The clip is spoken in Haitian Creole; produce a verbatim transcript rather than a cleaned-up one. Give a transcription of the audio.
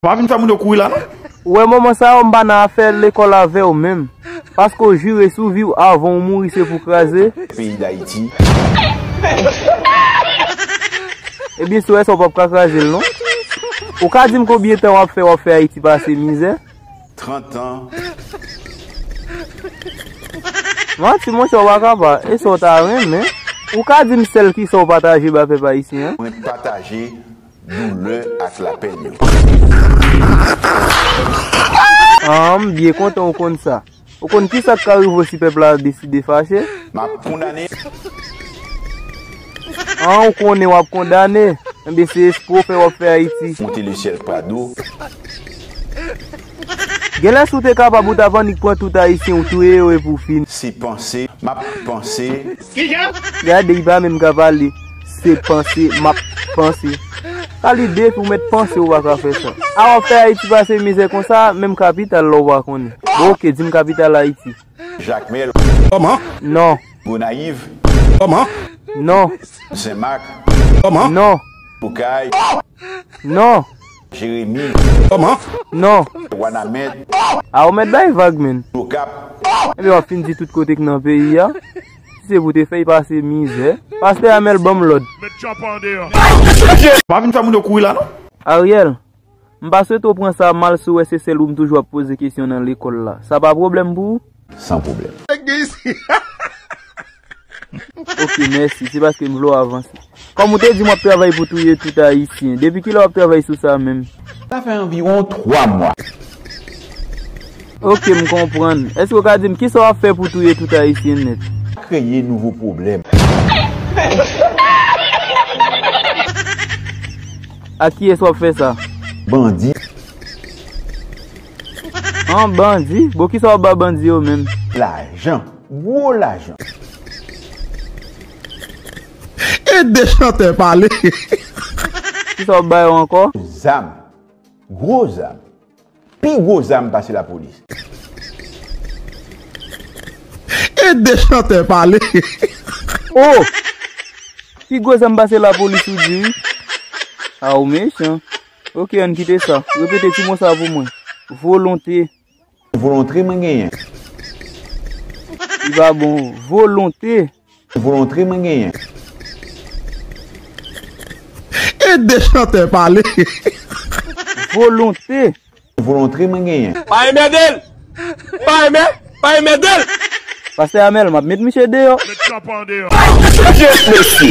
Pa vin fè moun yo kouri la non. Ou wè moman sa yo m pa nan afè lekòl avè w menm. Paske w jire sou vi w avan w mouri se pou kraze. Peyi Dayiti. Ebyen si w wè sa w p ap ka kraze l non. Ou ka di m konbyen tan w ap fè w ap fè Ayiti pase mizè? Trant an. Manti monchè w pa ka pa. E sa w ta renmen? Ou ka di m sèl kisa w pataje ba pèp ayisyen an? Mwen pataje doulè ak lapenn yo. An, m byen kontan w konn sa. Ou konn kisa k ka rive w si pèp la deside fache? M ap kondane. An, ou konnen w ap kondane. Enben se espre w fè w ap fè Ayiti. Monte lesyèl Prado. Genlè si w te kapab ou t ap annik pran tout ayisyen ou touye yo epi w fini. Se panse, m ap panse. Gade, li pa menm ka pale. Se panse, m ap panse. Sa lide pou mèt panse ou pa ka fè sa. A w ap fè Ayiti pase mizè konsa, menm kapital la ou pa konnen. Bon, oke, di m kapital Ayiti. Jakmèl. Kòman? Non. Gonayiv. Kòman? Non. Senmak. Kòman? Non. Okay. Non. Jeremi. Kòman? Non. Wanament. A ou mèt bay vag, menn. Okap. Ebyen w ap fin di tout kote k nan peyi a. Si se pou te fè y pase mizè. Pastè Amèl ban m lòd. Met tchòp an deyò. Pa vin fè moun yo kouri la non. Ariel, m pa swete w pran sa mal si w wè se sèl ou m toujou ap poze kesyon nan lekòl la. Sa pa pwoblèm pou ou? San pwoblèm. Nèg gen isi. Ok, mèsi. Se paske m vle w avanse. Kòm ou te di m w ap travay pou touye tout Ayisyen, depi kilè w ap travay sou sa menm? Sa fè anviwon twa mwa. Ok, m konprann. Èske w ka di m kisa w ap fè pou touye tout Ayisyen nèt? Kreye nouvo pwoblèm. Ak kiyès w ap fè sa? Bandi. An bandi? Bon, kisa w ap ba bandi yo menm? Lajan. Gwo lajan. Ede chantè pale. Kisa w ap ba yo ankò? Zam. Gwo zam. Pi gwo zam pase lapolis. Ede chantè pale. Oh! Pi gwo zam pase lapolis ou di wi. A ou mechan. Ok, ann kite sa. Repete ti mo sa pou mwen. Volonte. Volonte mwen genyen. Li pa bon. Volonte. Volonte mwen genyen. Ede chantè pale. Volonte. Volonte mwen genyen. Pa enmède l! Pa enmè, pa enmède l! Pastè Amèl, m ap met misye deyò. Met tchòp an deyò. Yes, mesye.